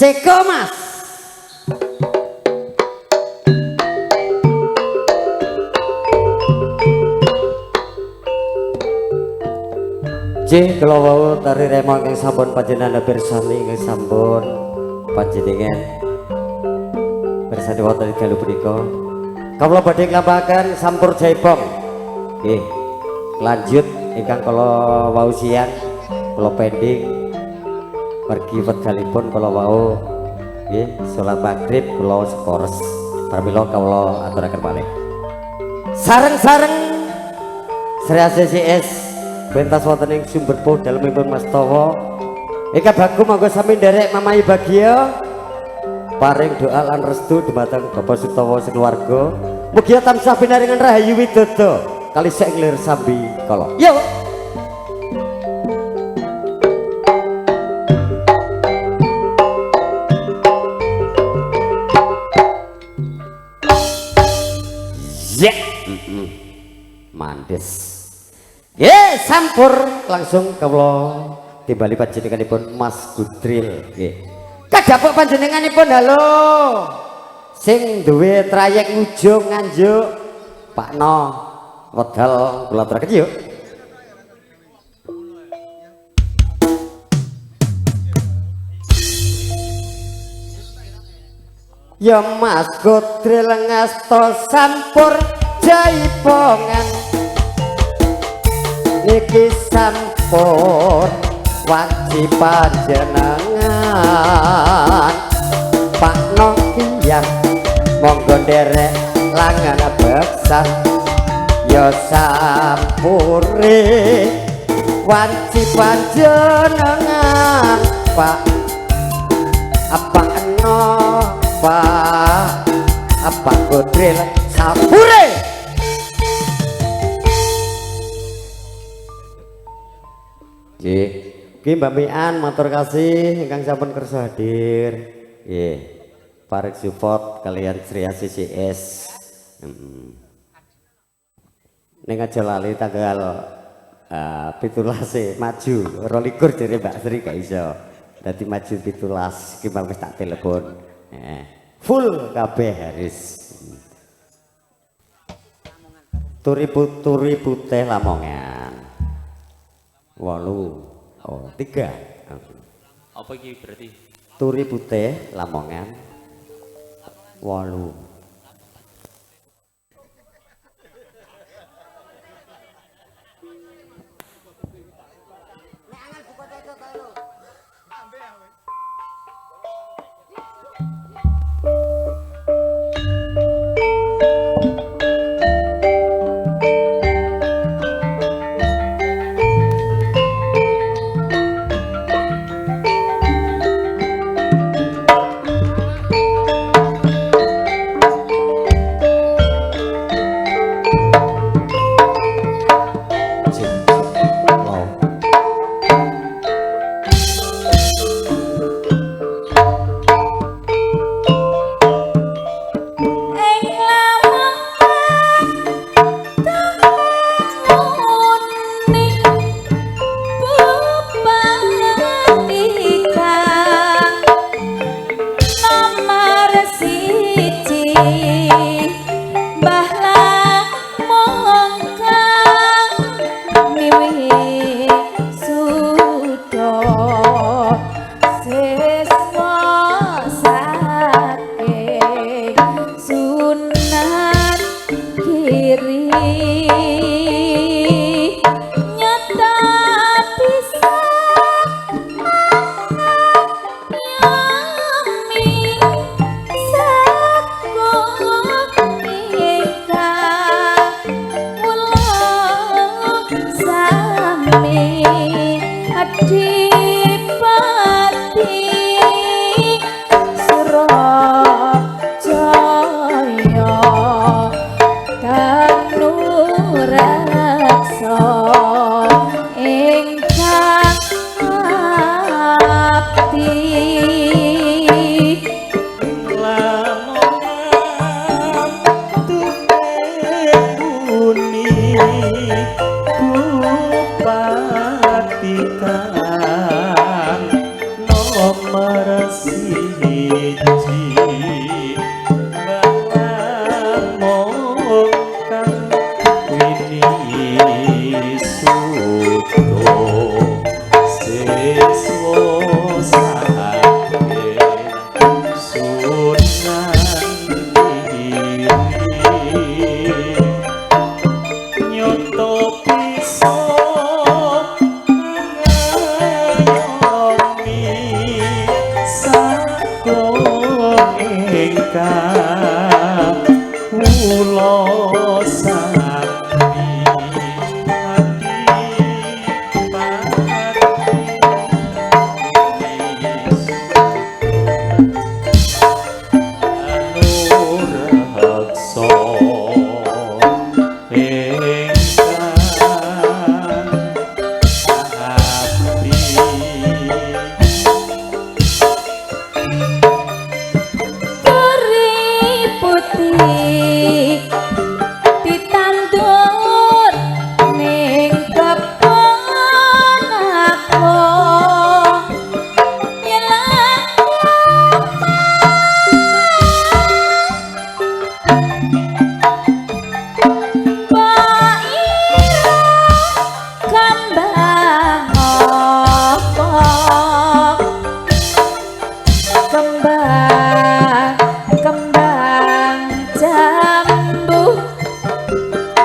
Ceko Mas. Nggih, kula wau tari remo ingkang sampun panjenengan pirsani ingkang sampun panjenengan pirsani wonten ing dalu punika. Kawula badhe nglampahaken sampur jaipong. Nggih. Lanjut ingkang kala wau siang kula pending pergi wekdalipun kala wau nggih salat maghrib kula skores. Pramila kawula aturaken malih. Sareng-sareng Sri ACCS pentas wonten ing Sumberpuh dalemipun Mas Towo. Ingkang baku monggo sami nderek mamahi bagya paring doa lan restu dumateng Bapak Sutowo sekeluarga. Mugia tansah pinaringan rahayu widodo kali sek nglir sambi kala. Yo. Ya. Mandes. Nggih, sampur langsung kawula timbali panjenenganipun Mas Gudril. Nggih. Kadhapuk panjenenganipun halo. Sing duwe trayek Ngujung Nganjuk Pak No wedal kula aturaken yuk. Ya Mas Gudril ngasto sampur jaipongan niki sampun wanci panjenengan Pak No kiyang monggo nderek langan beksan ya sampure wanci panjenengan Pak apa no Pak apa Gudril sampure. Nggih. Nggih Mbak Mian matur kasih ingkang sampun kersa hadir. Nggih. Paring support kalian Sri ACCS. Ning aja lali tanggal 17 maju 22 jere Mbak Sri gak iso. Dadi maju 17 iki mau wis tak telepon. Full kabeh harus. Turi puturi putih Lamongan. 8 oh 3. Apa iki berarti? Turi putih Lamongan 8. Nyata bisa Siji mung kang wini suto siswa saking Sunan Giri nyoto piso ngayomi sagung ingkang kula sami adipati anureksa ingkang abdi. Turi putih ditandur ning kebon aku nyelang Mbak kembang apa kembang kembang jambu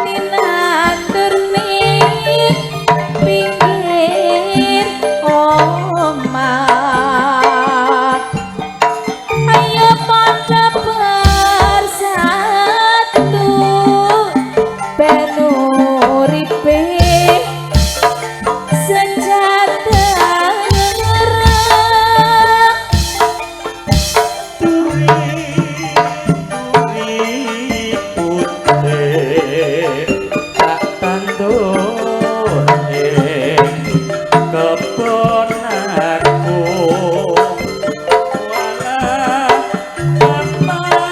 tinandur ning pinggir omah. Ayo padha bersatu ben uripe sejahtera. Turi turi putih tak tandur ing kebon aku walah bapak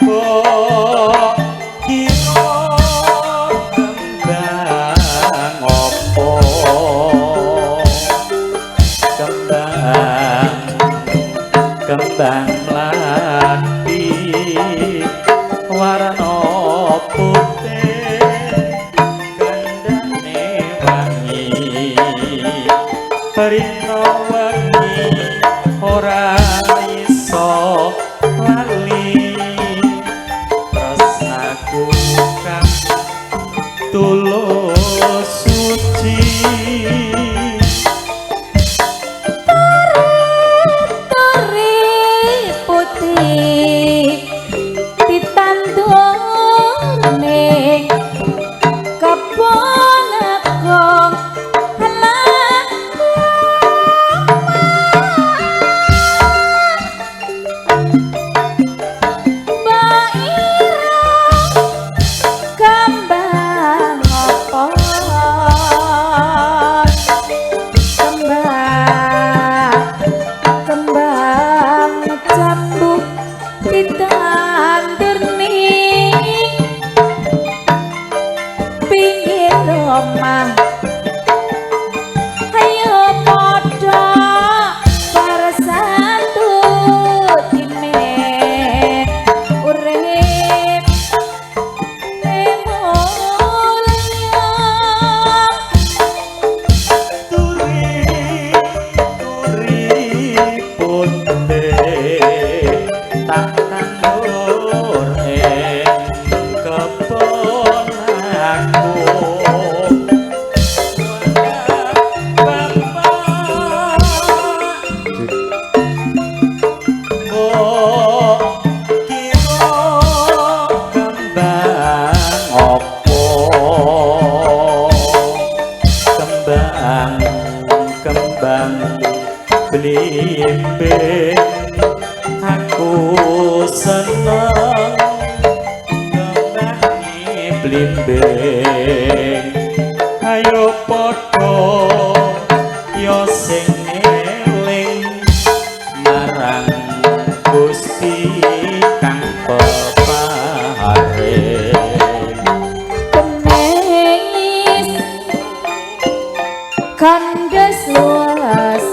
mbok kira kembang apa kembang kembang mlati warna putih gandane wangi rina wengi ora iso lali tresnaku kang tulus suci. Turi putih ditandur ning kebon aku halah Mbak Ira kembang apa kembang kembang jambu ditandur ning pinggir omah. Ayo padha bersatu timen urip mulya. Turi turi putih tak tandur ing kebon aku bapak mbok kira kembang apa kembang kembang blimbing aku seneng kembange blimbing. Ayo padha ya sing eling marang Gusti kang peparing. Kemis kandhes luas.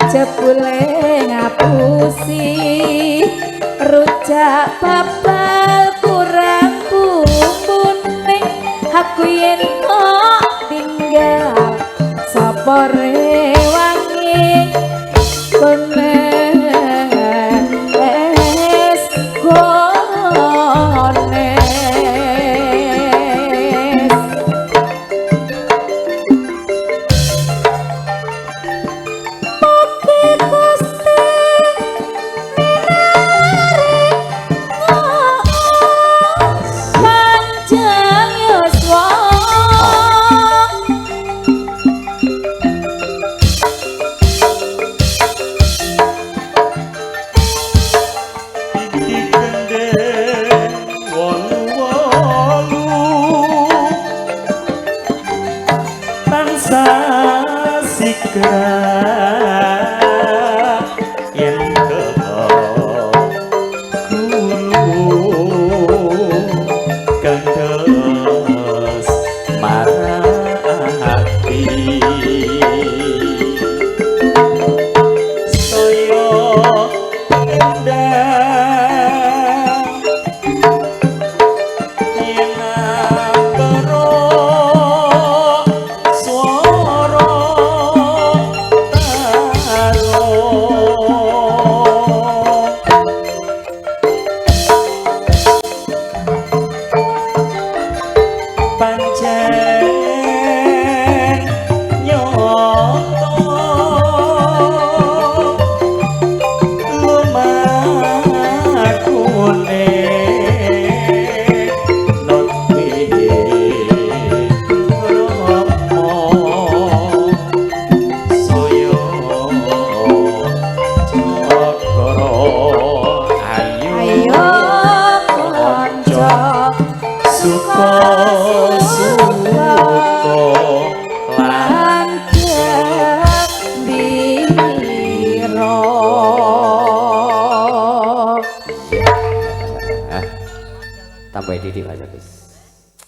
Jebule ngapusi, rujak babal kurang bumbune. Aku yen kok tinggal, sapa?